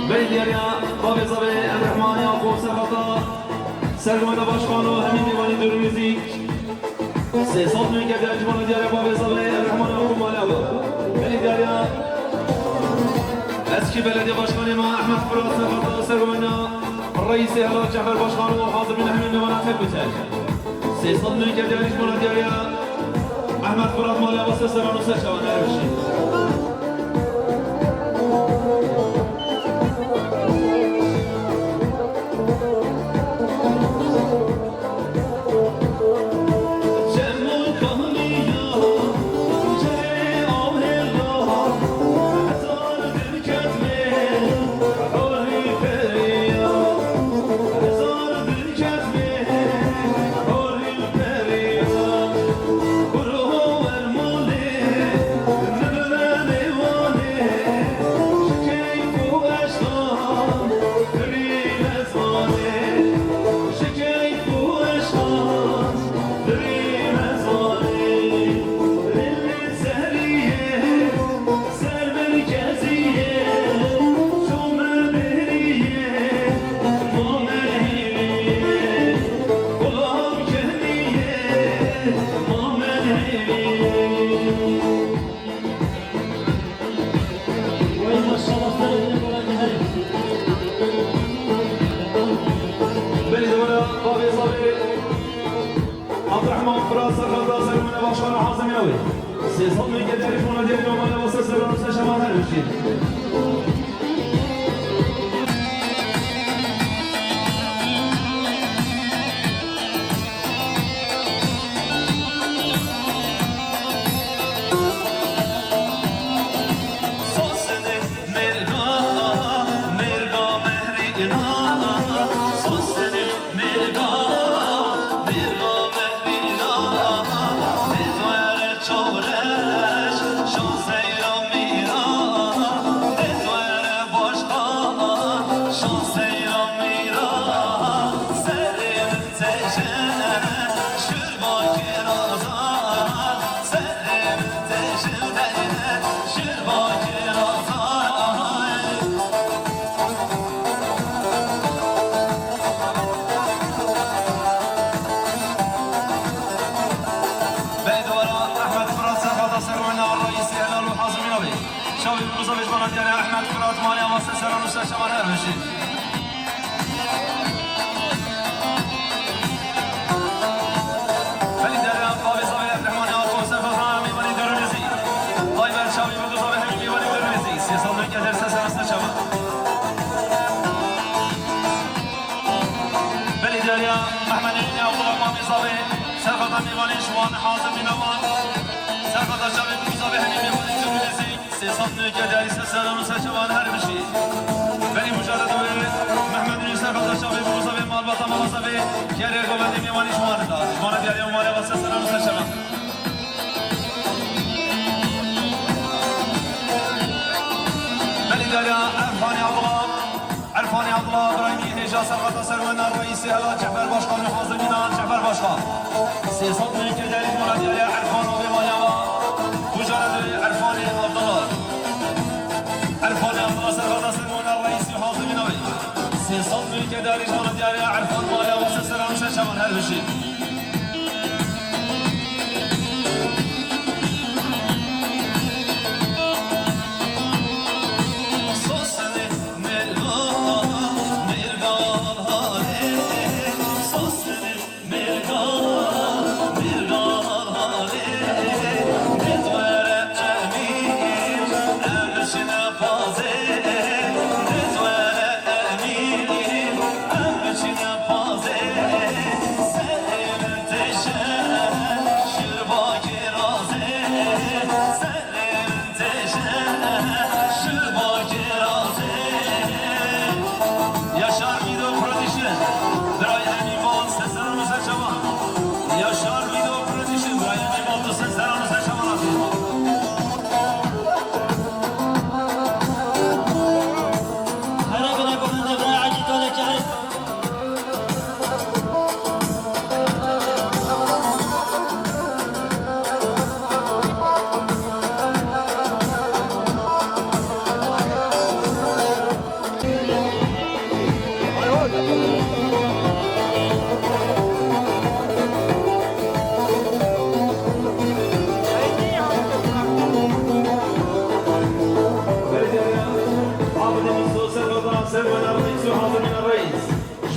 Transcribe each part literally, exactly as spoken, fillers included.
Belê diyariya bavê zavê Ebdurehmanê Apo Serhata, sergomena başkan û hemî mêvanê dûr û nêzîk. Sê sed milyon ke diyariya ji bona diyariya bavê zavê Ebdurehmanê Apo maliya ba. Belê diyariya eski belediye başkanê me Ehmed Firat Serhata, sergomena reîsê Helal Cefer Başkan û hazir bîne hemî mêvana xêr û ser. Sê sed milyon ke diyariya ji bona diyariya Ehmed Firat maliya ba ser seran û ser çavan her bişî. Belê dewera bavê zavê Abdurrahman Firat Serhata, sergomena başkan û hazimîna wê. Sê sed milyon ke diyarî ji bona diyarî û maliya ba ser seran û ser çavan her bişî. Belê dewera Ehmed Firat Serhata, serwayna reîsê Helal û hazimîna wê. Çavê bi guzavê ji bona diyare Ehmed Firat maliya ba ser seran û ser çavan her bişî. Belê diyare bavê zavê Ebdurehmanê Apo Serhata, mêvanê dûr û nêzîk. Tay ber çavê bi guzavê hemî mêvanê dûr û nêzîk. Sê sed milyon ke diyarî ser seran û ser çavan. Belê diyariya Mehmed Emînê Abdullah, bavê zavê Serhata, mêvanê ji wan, hazimîna wan. Serhata çavê bi guzavê hemî mêvanê dûr û nêzîk. Sê sed milyon ke diyarî ser seran û ser çavan her bişî. Belê mujarede wê Mehmed Emînê Serhata çavê bi guzavê malbata mala zavê kerê govendê mêvanê ji wan da. Ji wana diyariya maliya ba ser seran û ser çavan. Belê diyariya Erfanê Abdullah. Erfanê Abdullah Îbrahîmî hêja Serhata, serwayna reîsê Helal Cefer Başkan û hazimîna Cefer Başkan. Sê sed milyon ke diyarî ji bona diyariya Erfan avê maliya ba. Mujarede wê Erfanê Abdullah. Erfanê Abdullah Serhata, serwayna reîsê hazimîna wê. Sê sed milyon ke diyarî ji bona diyariya Erfan maliya ba ser seran û ser çavan her bişî.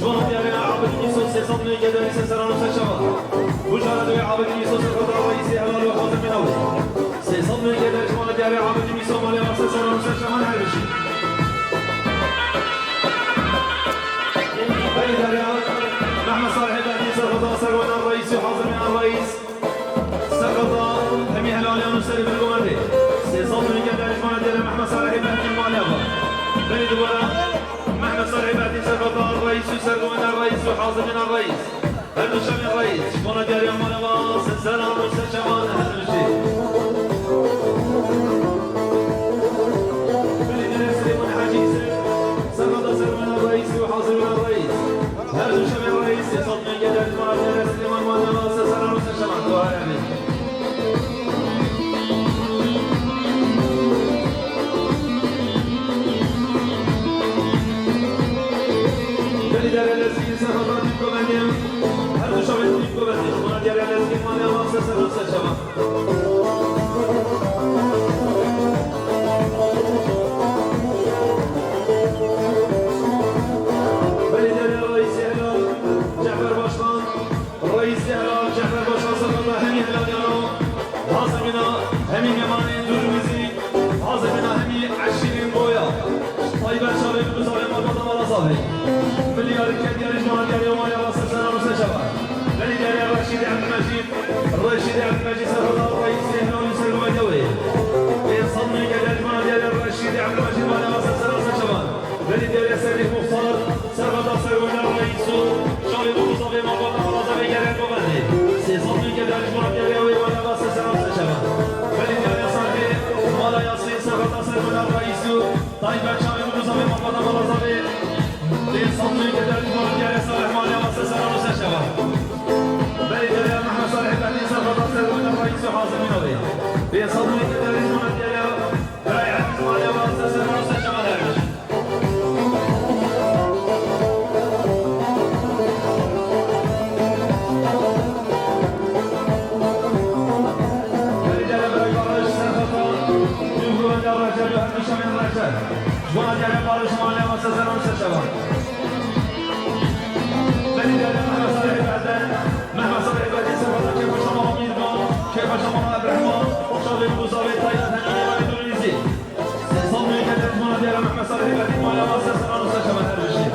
Civana diyarê Abid Mîso sê sed milyon geder ser seran û ser çavan. Bujara duyê Abid Mîso ser xeta reîsê helal û hazir mîna wê. Sê sed milyon geder civana diyarê Abid Mîso malê ser seran û ser çavan her bijî. Belê diyarê Mehmet Salihê Behdî ser xeta ser wena reîs û hazir mîna reîs. Ser xeta hemî helaliyan û serê bin govendê. Sê sed milyon geder civana diyarê Mehmet Salihê Behdî malê va. Belê dubare Mehmet Salihê Behdî ser xeta reîs û ser govenda reîs û hazir mîna reîs. Her du şevên reîs, ji bona diyariya mala va, ser seran û ser çavan her bijî. Belê diyarê Silêman Hecî ser, ser xeta ser wena reîs û hazir wena reîs. Her du şevên reîs, sê sed milyon geder ji bona diyarê Silêman mala va, ser seran û ser çavan. Dua her hemî. Belê diyarê Lezgî ser xeta dîv govendê. Her du şevên dîv govendê. Ji bona diyarê Lezgî mala va, ser seran û ser çavan. Belê diyarê reîsê helal Cefer Başkan. Reîsê helal Cefer Başkan ser xeta hemî helaliyan û hazir mîna hemî mêmanên dûr û nizîk, hazir mîna hemî eşîrên boya. Taybet çavê ku zavê malbata mala zavê. Milî yarî ke diyarî ji mala diyarê Omarê va ser seran û ser çavan. Belê diyarê Reşîdê Ebdulmecîd, Reşîdê Ebdulmecîd ser xeta reîsê helal û ser govenda wê. Pênc sed milyon geder ji mala diyarê Reşîdê Ebdulmecîd mala va ser seran û ser çavan. Belê diyarê Sedîq Muxtar, ser xeta ser wena reîs û çavê ku zavê malbata mala zavê gere govendê. Sê sed milyon geder ji mala diyarê wê mala va ser seran û ser çavan. Belê diyarê Salihê mala Yasîn ser xeta ser wena reîs û taybet çavê ku zavê malbata mala zavê. Pênc sed milyon geder ji mala diyarê Salih mala va ser seran û ser çavan. Belê diyarê Mehmet Salihê Behdî ser xeta ser wena reîs û hazir mîna wê. Pênc sed milyon geder ji mala diyarê Birayê Ebdulmalê va ser seran û ser çavan her bijî. Belê diyarê Birayê Barış ser xeta dû govenda Receb û her du şevên Receb. Ji bona diyarê Barış malê va ser seran û ser çavan. Belê diyarê Mehmet Salihê Behdî, Mehmet Salihê Behdî ser xeta Kêpaşa mala Mîrvan, Kêpaşa mala Ebrehman, çavê ku zavê taybet hemî mêvanê dûr û nizîk. Sê sed milyon geder ji mala diyarê Mehmet Salihê Behdî mala va ser seran û ser çavan her bijî.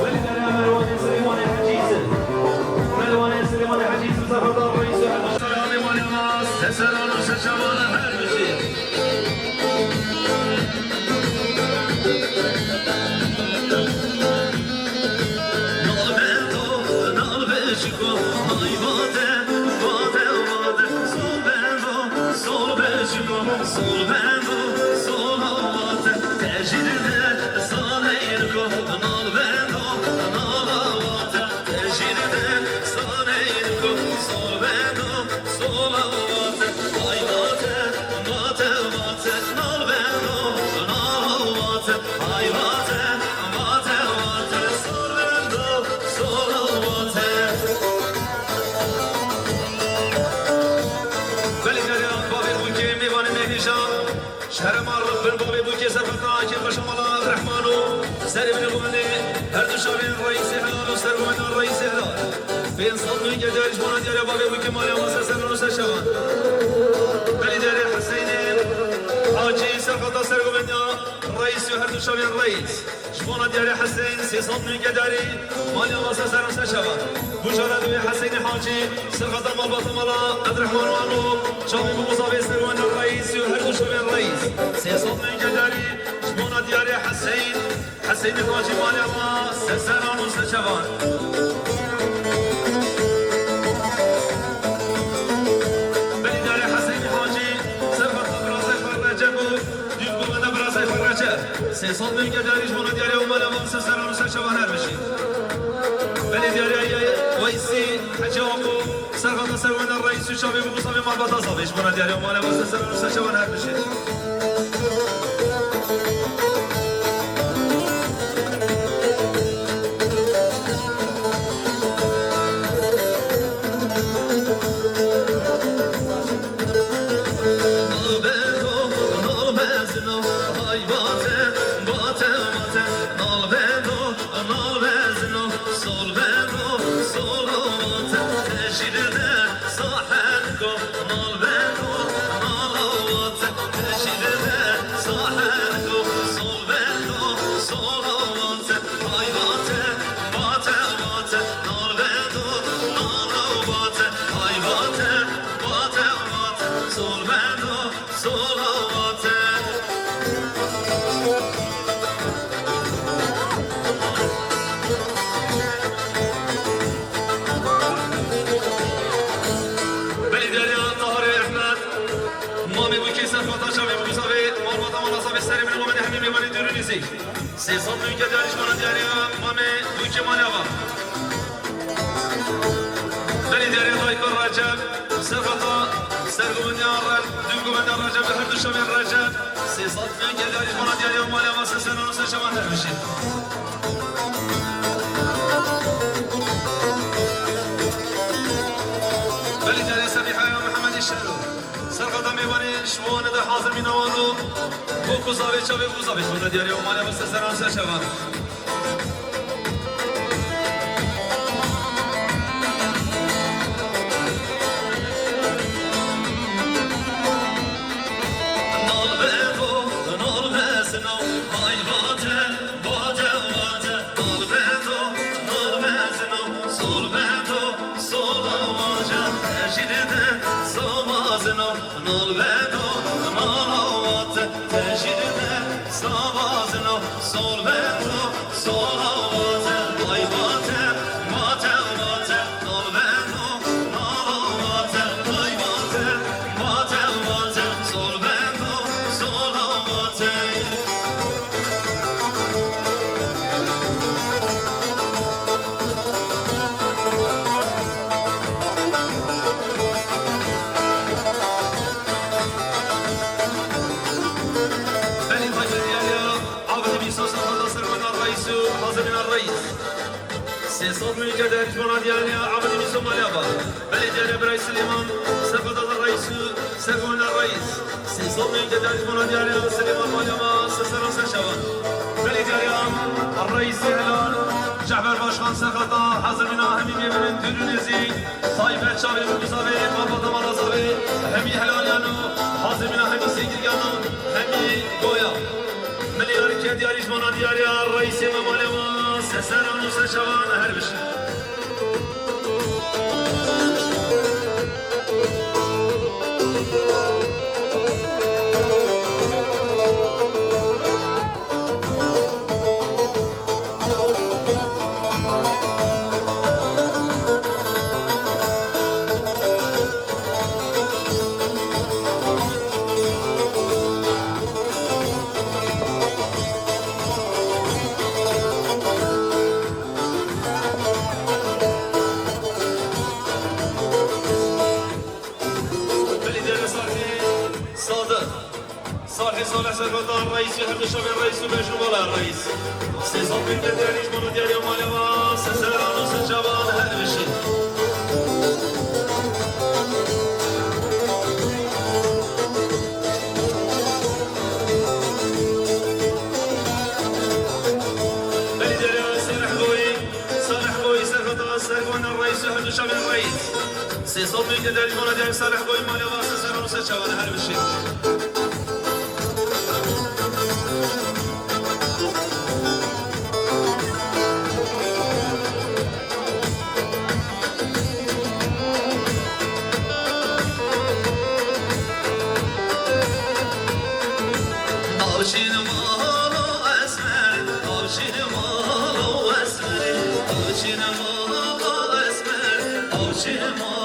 Belê diyarê Merwanê Silêmanê Hecî ser. Merwanê Silêmanê Hecî ser xeta reîsê her du şevên Silêmanê Nas, ser seran û ser çavan her bijî. Nalbendo, nalbejiko, ay vate, vate, vate, solbendo, solbejiko, solbendo, solavate, tejirde, saneyriko, nalbendo, nalavate, tejirde, saneyriko, solbendo, solavate, ay vate, vate, vate, nalbendo, nalavate, ay vate, vate, vate, sorbendo, solavate. Belê diyarê bavê bûkê mêvanê me hêja. Şerema rib bin bavê bûkê ser xeta Kêpaşa mala Rehman û serê bin govendê her du şevên reîsê helal û ser govenda reîsê helal. Pênc sed milyon geder ji bona diyarê bavê bûkê malê va ser seran û ser çavan. Belê diyarê Hüseynê Hacî, serxeta sergovenya reîs û her du çavên reîs. Ji bona diyarê Hesên, sê sed milyon gedarî, maliya wasa ser ser çavan. Bûjara duyê Hesênî Hacî, serxeta malbata mala Ebdurehman Wano, çavê bi quzavê sergovenya reîs û her du çavên reîs. Sê sed milyon gedarî, ji bona diyarê Hesên, Hesênî Hacî maliya ma, ser seran û ser çavan. Belê diyarê Hesênî Hacî, serxeta birazê xwe Receb û dûv govenda birazê xwe Receb. Sê sed milyon gedarî ji bona diyarê û maliya ma, ser seran û ser çavan her bijî. Belê diyarê Weysî Hecî Aqo, serxeta sergovenda reîs û çavê bi quzavê malbata zavê ji bona diyarê û maliya ma, ser seran û ser çavan her bijî. Belê diyarê Tahirê Ehmed, mamê bûkê serxeta çavê bi quzavê, malbata mala zavê serê min û min hemî mêvanê dûr û nêzîk. Sê sed milyon gedarî ji bona diyarê mamê bûkê maliya va. Belê diyarê dayika Receb, serxeta sergovenda Re-, dûv govenda Receb û her du çavên Receb. Sê sed milyon gedarî ji bona diyarê maliya va, ser seran û ser çavan her bijî. Belê diyarê Semîhaya Mihemedî Şero. Serxeta mêvanê ji wan de hazir mîna wan û bo quzavê çavê quzavê ji bona diyarê û maliya va, ser seran ser çavan. Belê taybetî ya Abdî Mîso, serxeta sergovenda reîs û hazirmîna reîs. Sê sed milyon gedarî ji bona diyarê Abdî Mîso maliya va. Belê diyarê Biray Silêman, serxeta reîs û sergovenda reîs. Sê sed milyon gedarî ji bona diyarê Silêman maliya va, ser seran ser çavan. Belê diyarê reîsê helal Cehber Başkan, serxeta hazirmîna hemî mêvanên dûr û nêzîk. Taybet çavê bi quzavê, malbata mala zavê, hemî helaliyan û hazirmîna hemî sêgiriyan û hemî goya. Milî yarî ke diyarî ji bona diyarê reîsê me maliya va, ser seran û ser çavan her bijî. Belediye Sarı Sadık. Salih Salih serxeta reîsê, her du çavên reîs û Mecnû Bala reîs. Sê sed bin gedarî ji bona diyarê maliya va, ser seran û ser çavan her bijî. Belediye Salih Goyî, Salih Goyî serxeta sergovenda reîs û her du çavên reîs. Sê sed bin gedarî ji bona diyarê Salih Goyî maliya va, ser seran û ser çavan her bijî. Çima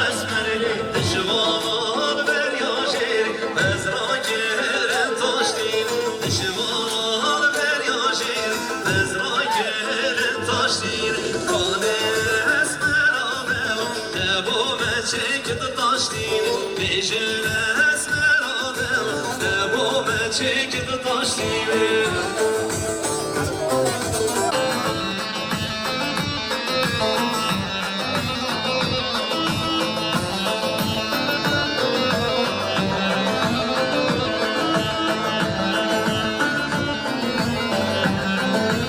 esmerî, dişivanan berya jêr, ez rakirin taştîn. Dişivanan berya jêr, ez rakirin taştîn. Kanê esmera dela, te bo me çêkit taştîn. Bêjin esmera dela, te bo me çêkit taştîn.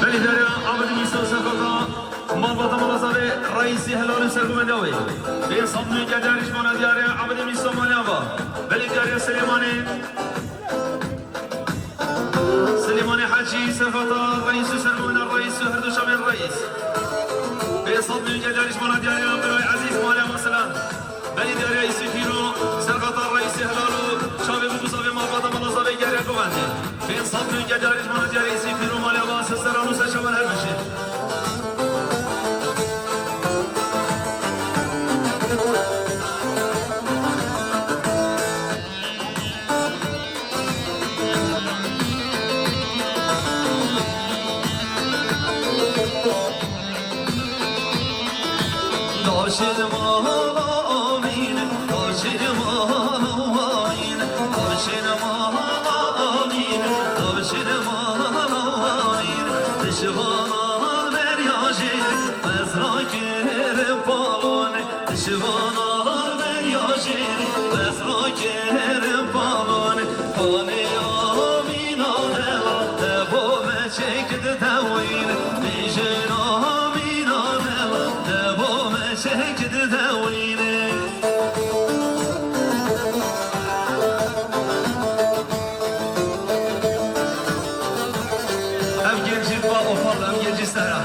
Belê diyare Abidî Mîso serkota malbata Malazavê reîsî helal û sergomenda wê. Bê sed milyon gel diyare ji bona diyare Abidî Mîso maliya va. Belê diyare Silêmanê. Silêmanê Hecî, serhata reîs û sergomena reîs û her du şavên reîs. Pê sed milyon gel diyarî ji bona diyarî Birayê Ezîz, maliya Masilan. Belê diyarî Îsî Pîro, serhata reîsê helal û çavê bû bû zavê malbata Malazavê geriya govendê. Pê sed milyon gel diyarî ji bona diyarî Îsî Pîro, maliya va ser seran û ser çavan her bijî. Daşin mala amîn, daşin mala amîn, daşin mala amîn, daşin mala amîn. Dişivanan berya jêr, ez rakirim palon. Dişivanan berya jêr, ez rakirim palon. Panê amîna dela, te bo me çêkit dewîn. Bêjin amîna dela, te bo me çêkit dewîn. Ev gencî pa opal, ev gencî sera.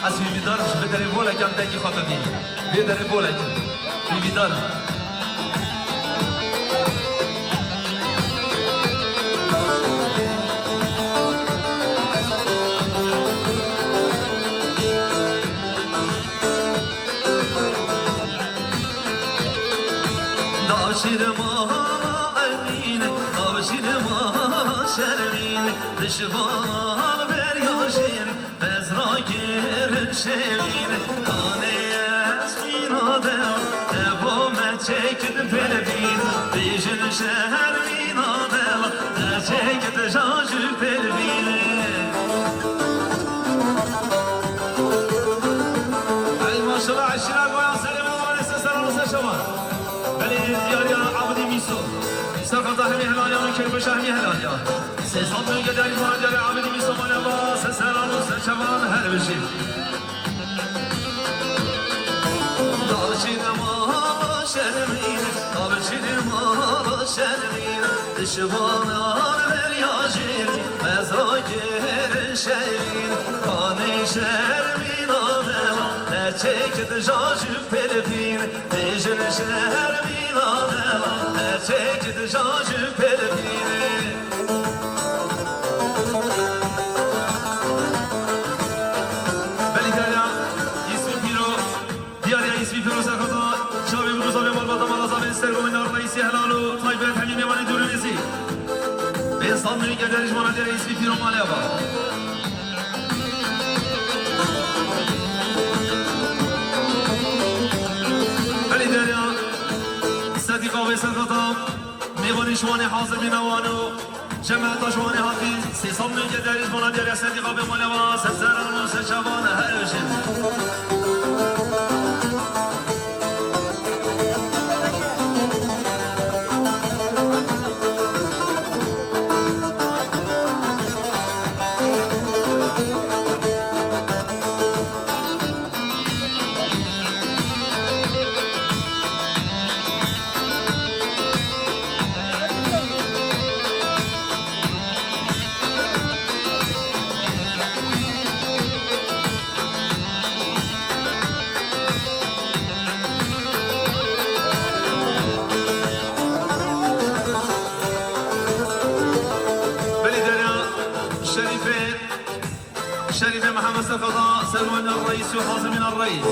Ez hîvîdar im ji vê derê bolek em dengê xwe bibînin. Vê derê bolek. Hîvîdar im. Daşîr mala Emîn, daşîr mala Şermîn, dişivanan berya jêr. Ez rakirin şevîn, kanê ez mîna de, te bo me çêkit pêlvîn. Bêjin şermîna de, te çêkit jajû pêlvîn. Ey maşallah, eşîra goyan serê me, wan ê ser seran û ser çavan. Belê diyariya Abidî Mîso. Serfeta hemî helaliyan û keyfeşa hemî helaliya. Sê sed milyon gel diyarî ji bona diyarê Abidî Mîso maliya va, ser seran û ser çavan her bijî. Daşîne mala Şermîn, daşîne mala Şermîn, dişivanan berya jêr, ez rakirin şevîn, kanê Şermîna dela, te çêkit jajû pêlvîn. Bêjin şermîna dela, te çêkit jajû pêlvînê. Belê diyariya Îsmî Pîro, diyariya Îsmî Pîro serxweza çavê bû zavê malbata Malazavê sergomena reîsê helal û taybet hemî mêvanê dûr û nêzî. Bê sed milyon gel diyarî ji bona diyariya Îsmî Pîro maliya va. Belê diyariya Sedîqa wê serxeta mêvanê ji Wanê hazir bîne wan û cemaeta ji Wanê hatî sê sed milyon gel diyarî ji bona diyariya Sedîqa bê maliya wan ser seran û ser çavan her bijîn. Belê diyariya Şerîfê, Şerîfê Mihemed Sefa da Serwenda Reis û Hazimîna Reis.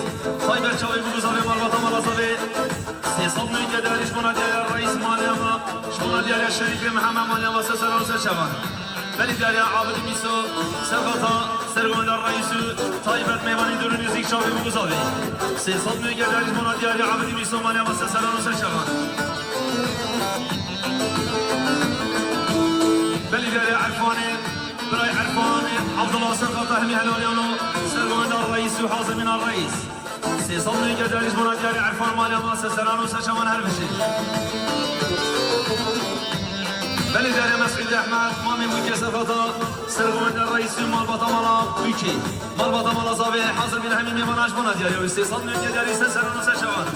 Taybet çavê biguzavê malbata mala zavê. Sê sed milyon diarî ji bona diyarê Reis malê ma. Ji bona diyarê Şerîfê Mihemed malê ma ser seran û ser çavan. Belê diyarê Abidî Mîso, serxata, serwenda Reis û taybet mêvanî dûr û nêzîk çavê biguzavê. Sê sed milyon diarî ji bona diyarê Abidî Mîso malê ma ser seran û ser çavan. Belê diyarê Erfanê, Birayê Erfan, Abdullah serxata hemî helaliyano, serwenda Reis û Hazimîna Reis. Sê sed milyon diarî ji bona diyarê Erfan malê ma ser seran û ser çavan her bijî. Belê diyarê Mesûd Ehmed, mamê Mûkê serxata, serwenda Reis û malbata mala Mûkê. Malbata mala zavê hazir bîne hemî mêvana ji bona diyarê wê. Sê sed milyon diarî ser seran û ser çavan.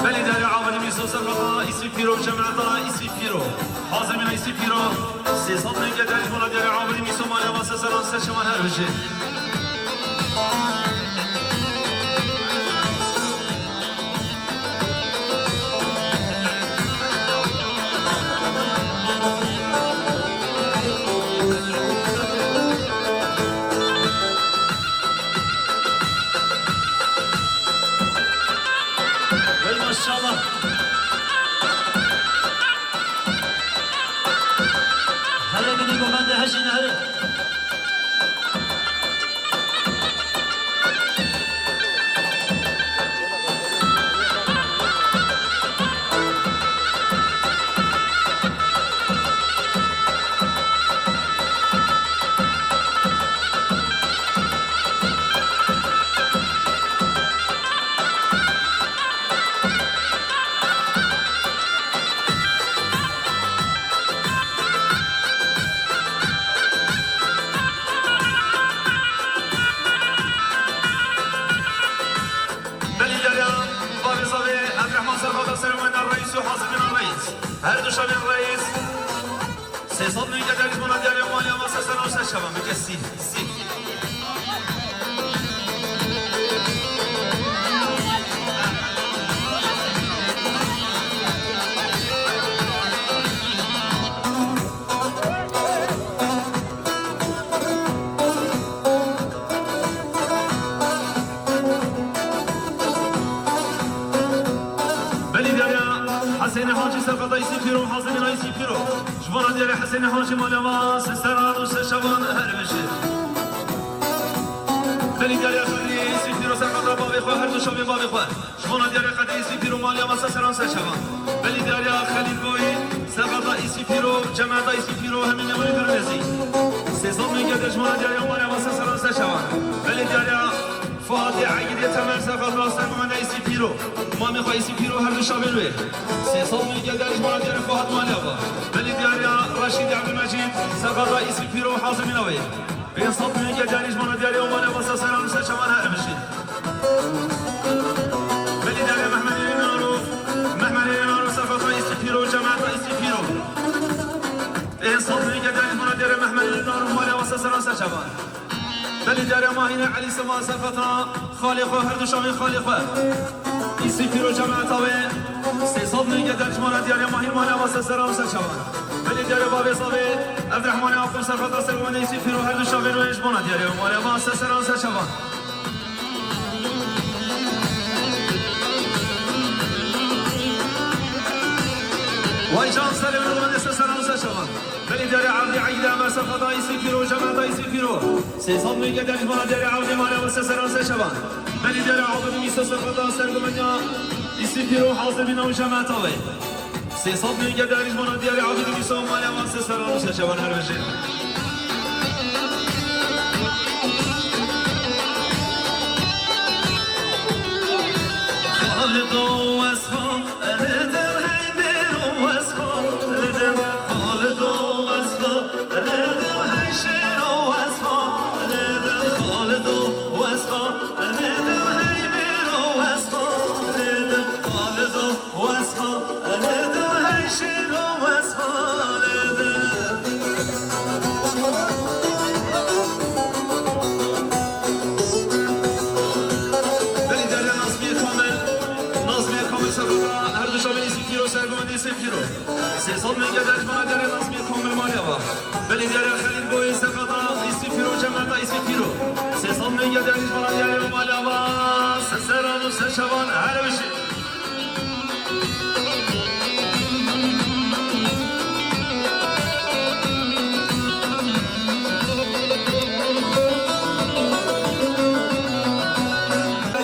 Belê diyarê Abidî Mîso serxata, Îsî Pîro, cemeta Îsî Pîro. Hazir bîne Îsî Pîro. Sê sed milyon diarî ji bona diyarê Abidî Mîso malê ma ser seran ser çavan her bijî. Hey maşallah. Hele binî gomende heşîne hele. Belî diyarê bavê zavê Evreheman serxata serwenda Reis û Hazimîna Reis. Her du şavên Reis. Sê sed milyon diarî ji bona diyarê malê ma ser seran û ser çavan bike sî. Sî. Belî diyarê Hesênê Hacî serxata Îsî Pîro, Hazimîna Îsî Pîro. Ji bona diyarê Hesênê Hacî malê ma ser seran û ser çavan her bijî. Belî diyarê Xedrê Îsî Pîro serxata bavê xwe, her du şavên bavê xwe. Ji bona diyarê Xedrê Îsî Pîro malê ma ser seran ser çavan. Belî diyarê Xelîl Boyî, serxata Îsî Pîro, cemeta Îsî Pîro, hemî mêvanî dûr û nêzîk. Sê sed milyon diarî ji bona diyarê malê ma ser seran ser çavan. Belî diyarê Fuatê Egîdê Temer serxata serwenda Îsî Pîro. Mamê xwe Îsî Pîro her du şavên wê. Sê sed milyon diarî ji bona diyarê Fuat malê ma. Belî diyarê Reşîd Ebdulmecîd serxata Îsî Pîro Hazimîna wê. Pênc sed milyon diarî ji bona diyarê malê ma ser seran û ser çavan her bijî. Belî diyarê Mehmedê Naro, Mehmedê Naro serxata Îsî Pîro, cemeta Îsî Pîro. Pênc sed milyon diarî ji bona diyarê Mehmedê Naro malê ma ser seran ser çavan. Belî diyarê Mahînê Elî Sima serxata xalê xwe, her du şavên xalê xwe. Îsî Pîro cemeta wê. Sê sed milyon diarî ji bona diyarê Mahîn malê ma ser seran û ser çavan. Belî diyarê bavê zavê Evrehemanê Axûn serxata serwendê Îsî Pîro her du şavên wê ji bona diyarê malê ma ser seran û ser çavan. Vay can serê min wendê ser seran û ser çavan. Belî diyarê Evdî Egîdê Emer serxata Îsî Pîro, cemeta Îsî Pîro. Sê sed milyon diarî ji bona diyarê Evdî malê ma ser seran ser çavan. Belî diyarê Abidî Mîso serxata sergumenya Îsî Pîro hazir bîne û cemeta wê. Sê sed milyon diarî ji bona diyarê Abidî Mîso malê ma ser seran û ser çavan her bijî. Xalido wesfa, Eledim hey mêro wesfa, eledim Xalido wesfa, eledim hey şêro wesfa, eledim Xalido wesfa, eledim hey mêro wesfa, eledim Xalido wesfa, eledim hey şêro wesfa, eledim. Belî diyarê Nazmî Kamil, Nazmî Kamil serxata her du şavên Îsî Pîro, sergomendê Îsî Pîro. Sê sed milyon diarî ji bona diyarê Nazmî Kamil malê ma. Belî diyarê Xelîl Boyê serxata Îsî Pîro, cemata Îsmît Pîro. Sê sed milyon gelî derî ji bona diyarê malê ava, ser seran û ser çavan her bijî.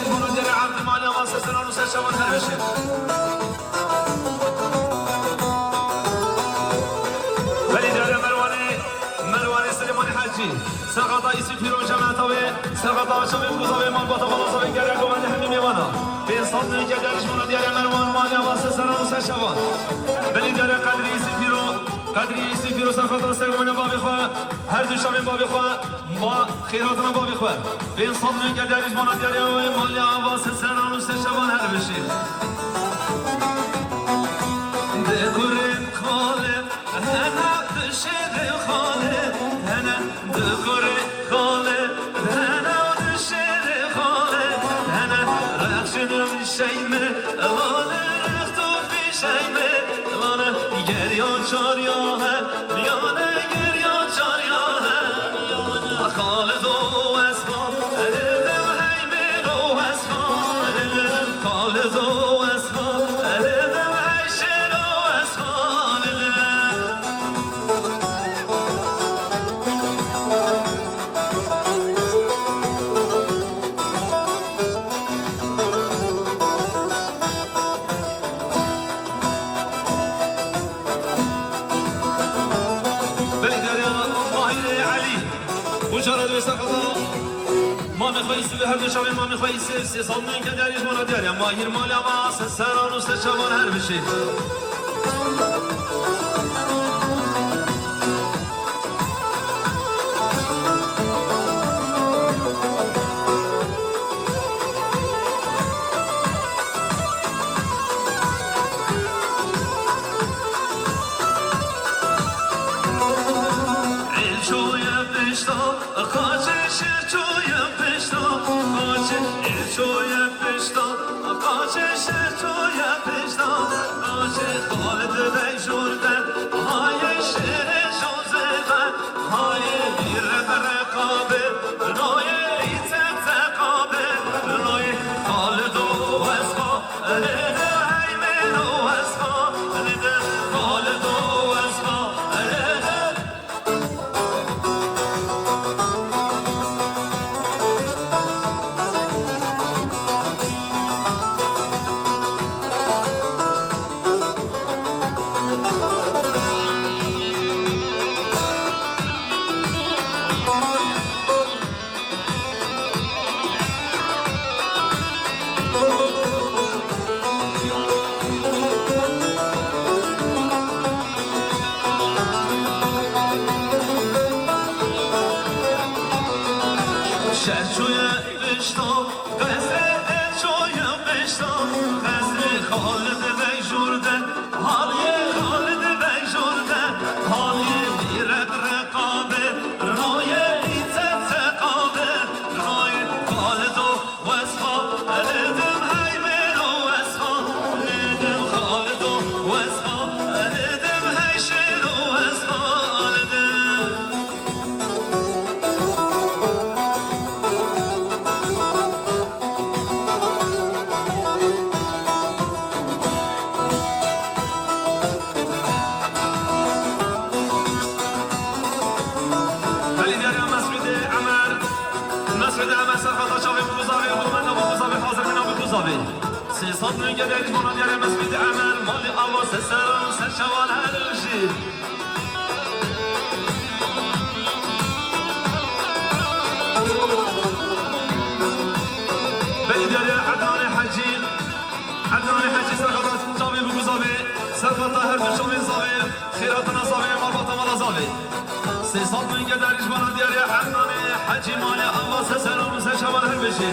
Ji bona diyarê Ebdî malê ava, ser seran û ser çavan her bijî. Belê diyarê Merwanê, Merwanê Silêmanê Hecî. Serxata Îsmît Pîro, cemata wê, serxata çavê Bûzavê, malbata Balazavê, gerek û bendê hemî mêvana. Pênc sed milyon gelî derî ji bona diyarê Merwan, malê ava, ser seran û ser çavan. Belê diyarê Qedrî Îsmît Pîro, Qedrî Îsmît Pîro, serxata ser rûmena bavê xwe, her du çavên bavê xwe, ma xêr hatina bavê xwe. Pênc sed milyon gelî derî ji bona diyarê malê ava, ser seran û ser çavan her bijî. Di kurê xalê Hene dişêrê xalê, hene dikurê xalê, hene dişêrê xalê, hene rexşinim şeyme, lale rexto fîşeyme, lale geriya çarya he, miyane geriya çarya he, miyane. Xalido wesfa, elim heymêro wesfa, elim Xalido wesfa, elim heymêro wesfa, elim. Belê diyarê Mahîrê Elî. Û cara dê serxata mamê xwe Yûsifê, her du çavên mamê xwe Yûsif, sê sed milyon gelî derî ji bona diyarê Mahîr malê ava, ser seran û ser çavan her bijî. Êl çûye pişta, qaçê şêr çûye pişta, qaçê êl çûye pişta, qaçê şêr çûye pişta, qaçê Xalid dey jûrde, hayê şêrê Jozêbe, hayê bîre reqabê, noyê îte teqabê, noyê Xalido wesfa, lide heymêno wesfa, lide Xalido wesfa, lide. Şer çûye pişta, qesrê çûye pişta, qesrê Xalid dey jûrde, haliyê Xalid dey jûrde, haliyê bîre reqabê, rayê îte teqabê, rayê Xalido wesfa, elidim heymêno wesfa, elidim Xalido wesfa, elidim heyşêno wesfa, elidim. Belê diyarê Mesûdê Emer. Mesûdê Emer serxata çavê Bûzavê, hûrmeta Bûzavê, hazir bîna Bûzavê. Sê sed milyon gelî derî ji bona diyarê Mesûdê Emer, malê ava, ser seran û ser çavan her bijî. Belê diyarê Ednanê Hecî. Ednanê Hecî serxata çavê Bûzavê, serxata her du çavên Zavê, xêr hatina Zavê, malbata mala Zavê. Sê sed milyon gelî derî ji bona diyarê Ednanê Hecî, malê ava, ser seran û ser çavan her bijî.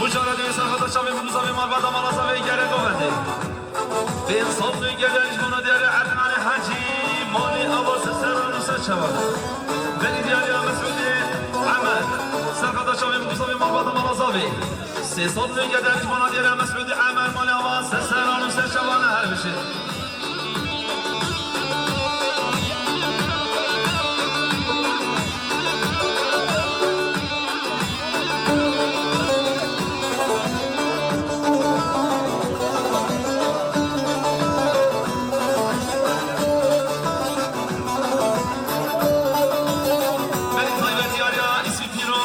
Ucara dê serheta çavê Muguzavê malbata Malazavê gere govendê. Pênc sed nû gele ji bona diyarê Ednanê Hecî, malê ava se seran û se çavan. Belî diyarê Mesûdê Emer, serheta çavê Muguzavê malbata Malazavê. Sê sed nû gele ji bona diyarê Mesûdê Emer, malê ava se seran û se çavan her bişê. Belî taybetiyariya Îsfî Pîro.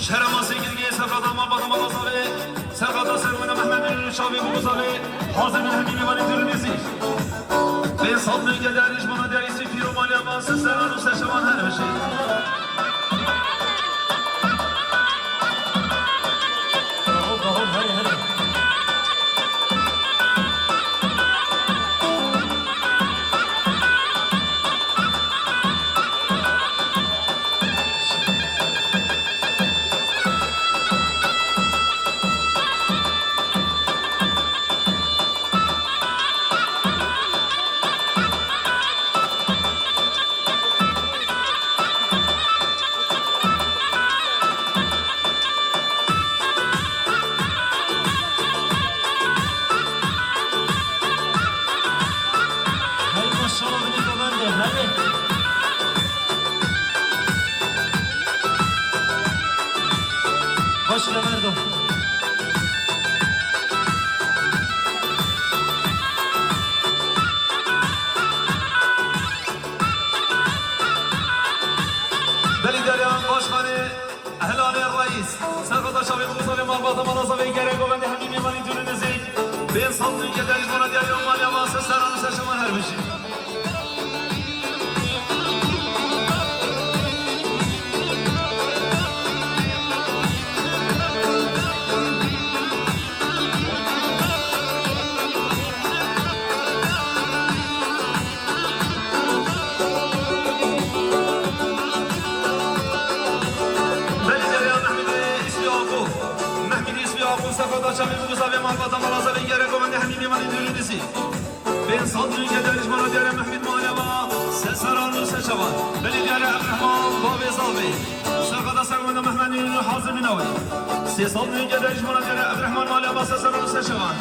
Şehra Masê Girgê, serheta malbata Malazavê, serheta Serwêna Mehmedê, çavê Muguzavê, hazir bin hemî mêvanê dûr û nêzîk. Pênc sed nû gele ji bona diyarê Îsfî Pîro malê ava se seran û se çavan her bişê. Hey maşallah, ne kadar da, hadi. Başla Merdo. Belî Deryan Başkanê Helalê Reîs, serheta çavê Muguzavê malbata Malazavê gere govendê hemî mêvanê dûr û nêzîk. Pênc sed nû gele ji bona diyarê malê ava se seran û se çavan her bişê. Belî Derya Mehmîdê Îsfî Aqû. Mehmîdê Îsfî Aqû, serheta çavê Muguzavê malbata Malazavê gere govendê hemî mêvanê dûr û nêzîk. Pênc sed nû gele ji bona diyarê Mehmîd malê ava se seran û se çavan. Belî diyarê Ebdurehman bavê Zavê. Serheta Serwêna Mehmedê hazir bin awê. Sê sed nû gele ji bona diyarê Ebdurehman malê ava se seran û se çavan.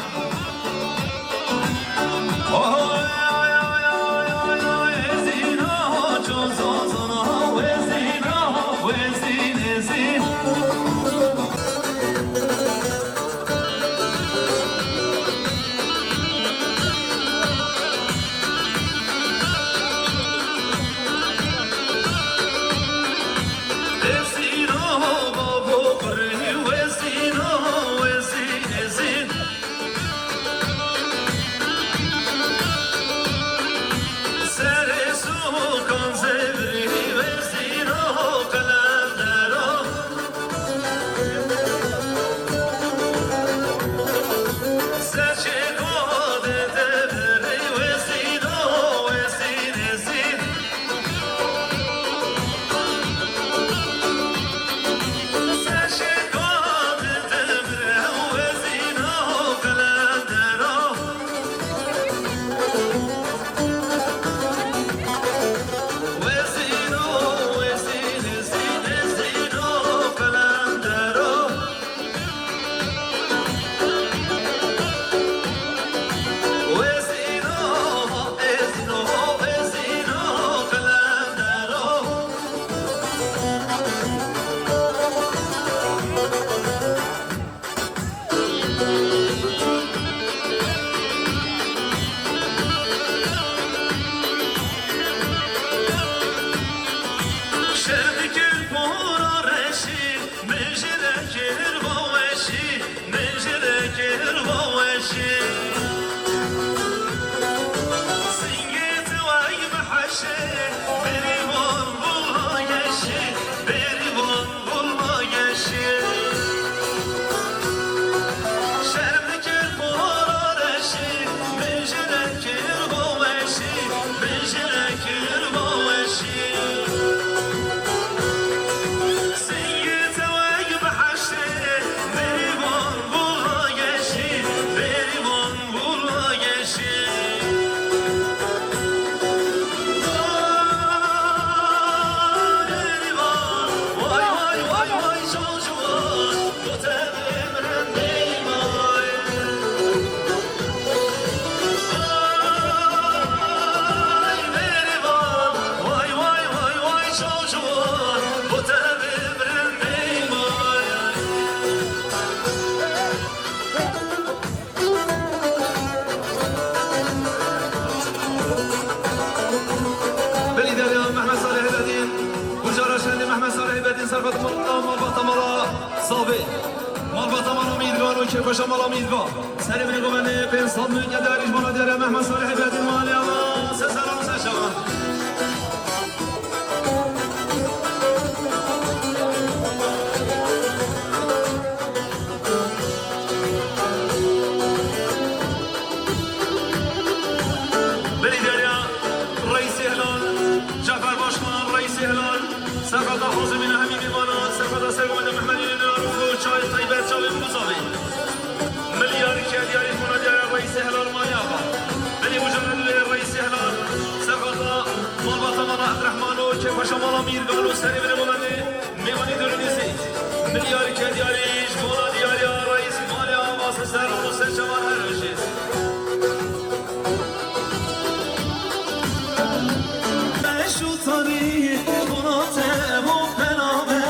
Malbata mala Zavê. Malbata mala Mîrgan û kêfxweşa mala Mîrgan. Serê binê govendê pênc sed milyon gelî hêja mala diyare Mehmet Salih Bedî maliya va. Sezer û sezer şevan. Belediye reisi helal, Cafer Başkan reisi helal, Serhada Hazimîne hemî mîvana, Serhada Sergomenê Mehmedî Nîna Rûf û Çay Taybet Çavê Bûzavê. Milyar kediya ji bona diyare reisi helal maliya va. Belê Mucamed ve reisi helal, Serhada Malbata mala Abdurrahman û kêfxweşa mala Mîrgan û serê binê govendê. Mêvanî dûr û nêzîk. Milyar kediya ji bona diyariya reis maliya va, sezer û sezer şevan her bijî. Beş û tarî, bona te bo penabe,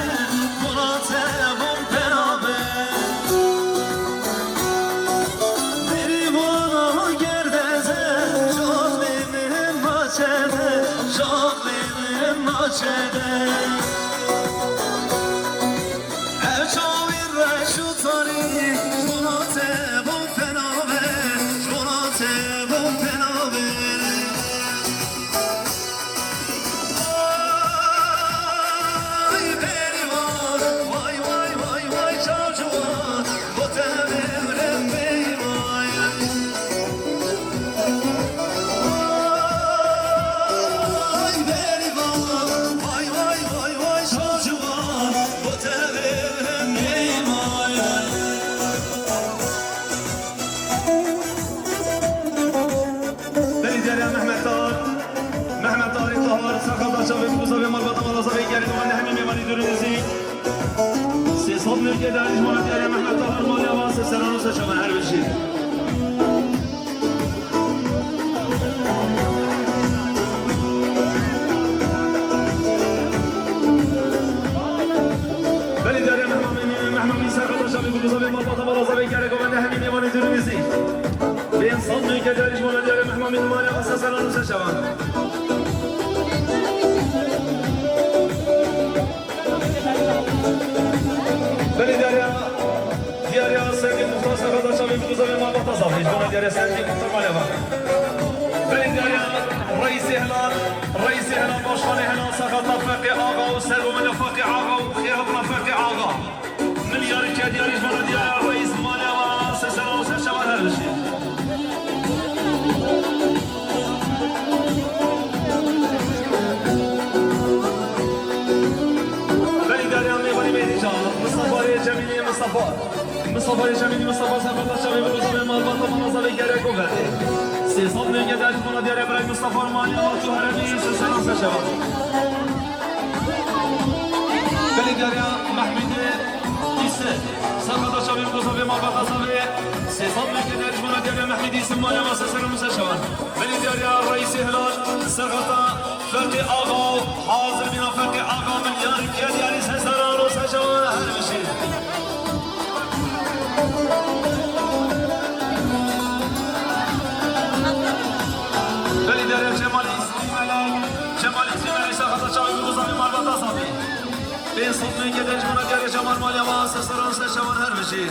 bona te bo penabe. Berî bona gerdeze, şaxlê min maçede, şaxlê min maçede. Ev çawî reş û tarî, ji bona te bo penabe, ji bona te bo penabe. Ay berivan, vay, vay, vay, vay, çavciwan, bo te vêvrim bêyî vay. Ay berivan, vay, vay, vay, vay, çavciwan, bo te vêvrim bêyî vay. Belediye Mehmet Dar, Mehmet Darê Tahar, Serhada Çavê Bûzavê, Malbata mala Zavê, gelî govendê hemî mêvanî dûr û nêzîk. Sê sed milyon gelî ji bona diyare Mehmet Tahar maliya va, sezer û sezer şevan her bijî. Belediye Mehmamî, Mehmamî Serhada Çavê Bûzavê, Malbata mala Zavê, gelî govendê hemî mêvanî dûr û nêzîk. Pênc sed milyon gelî ji bona diyare Mehmamî maliya va, sezer û sezer şevan. Belê diyariya, diyariya Sendî Muxtar Serhada Çavê Bûzavê, Malbata Zavê, ji bona diyariya Sendî Muxtar maliya va. Belê diyariya reisê helal, reisê helal, başkanê helal, Serhada Feqî Axa û sergomenê Feqî Axa û xêrhatina Feqî Axa. Milyar kediya ji bona diyariya reis maliya va, sezer û sezer şevan her bijî. Belê diyariya mêvanî mêdî ca, Mistefa Rê Cemîlî Mistefa. Mistefa Rê Cemîlî Mistefa, Serhada Çavê Bûzavê, Malbata mala Zavê, gelî govendê. Sê sed milyon gelî ji bona diyare birayê Mistefa maliya va, tu heremî, sezer û sezer şevan. Belê diyariya Mehmûdê Îse, Serhada Çavê Bûzavê, Malbata Zavê, sê sed milyon gelî ji bona diyare Mehmûdê Îse maliya va, sezer û sezer şevan. Belê diyariya reisê helal, Serhada Feqî Axa, hazir bîna Feqî Axa, milyar gelî sezer û sezer şevan her bijî. Belê diyariya Cemal Îsmaîl Melek, Cemal Îsmaîl Melek, Serhada Çavê Bûzavê, Malbata Zavê. Pênc sed milyon gelî ji bona diyare Cemal maliya va, sezer û sezer şevan her bijî.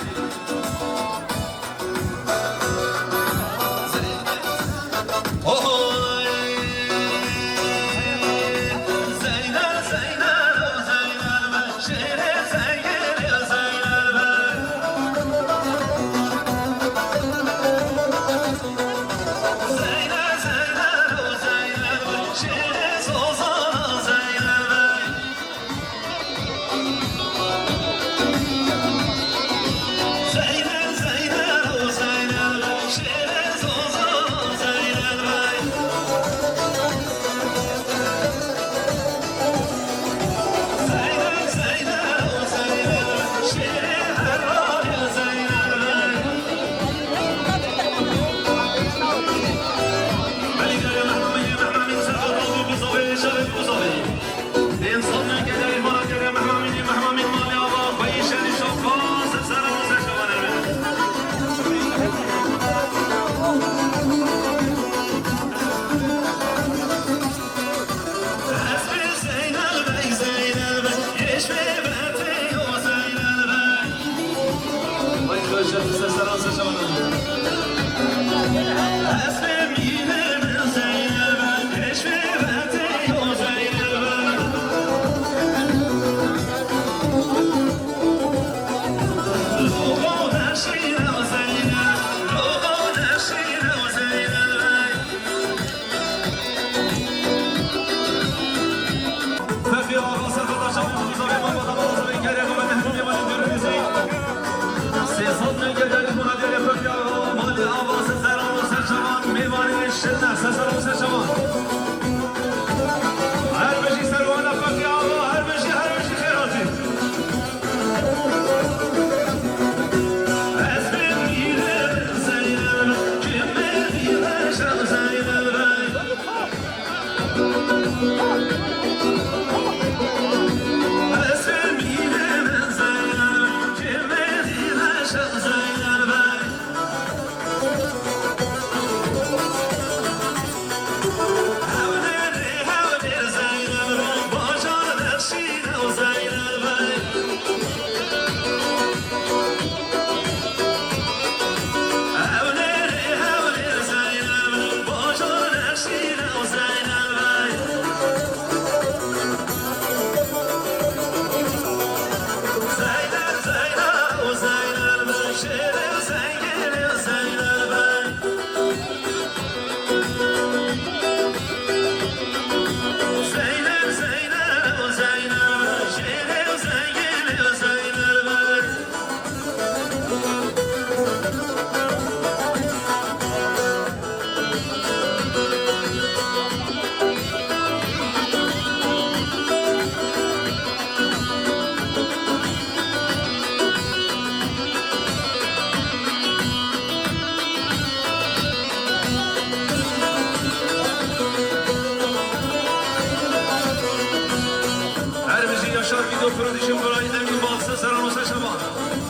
Doktor dişim burayı da bir baksın, selam olsun şaba.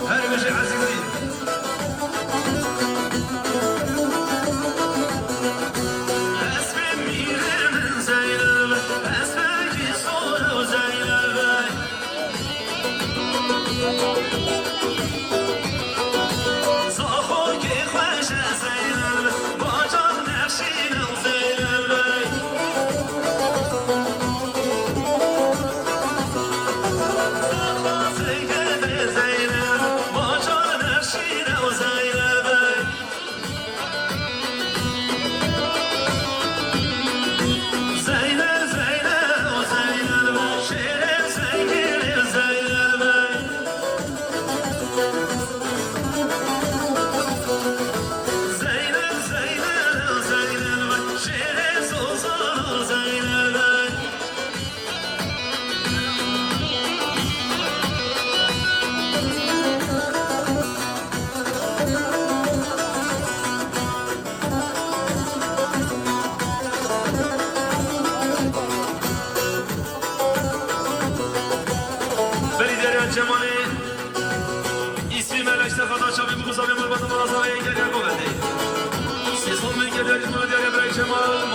Her bir şey azizliği. Esmem miremin Zeynep, esmeki soru Zeynep. Zaxo ki xweş e Zeynep, bacan nexşîne Zeynep. Berî Derya Cemalê, îsmî me leşte xata çavê bixuza bê malbata mala zavê geriya govendê. Sêzon min geriya Cemal, geriya Berî Cemal.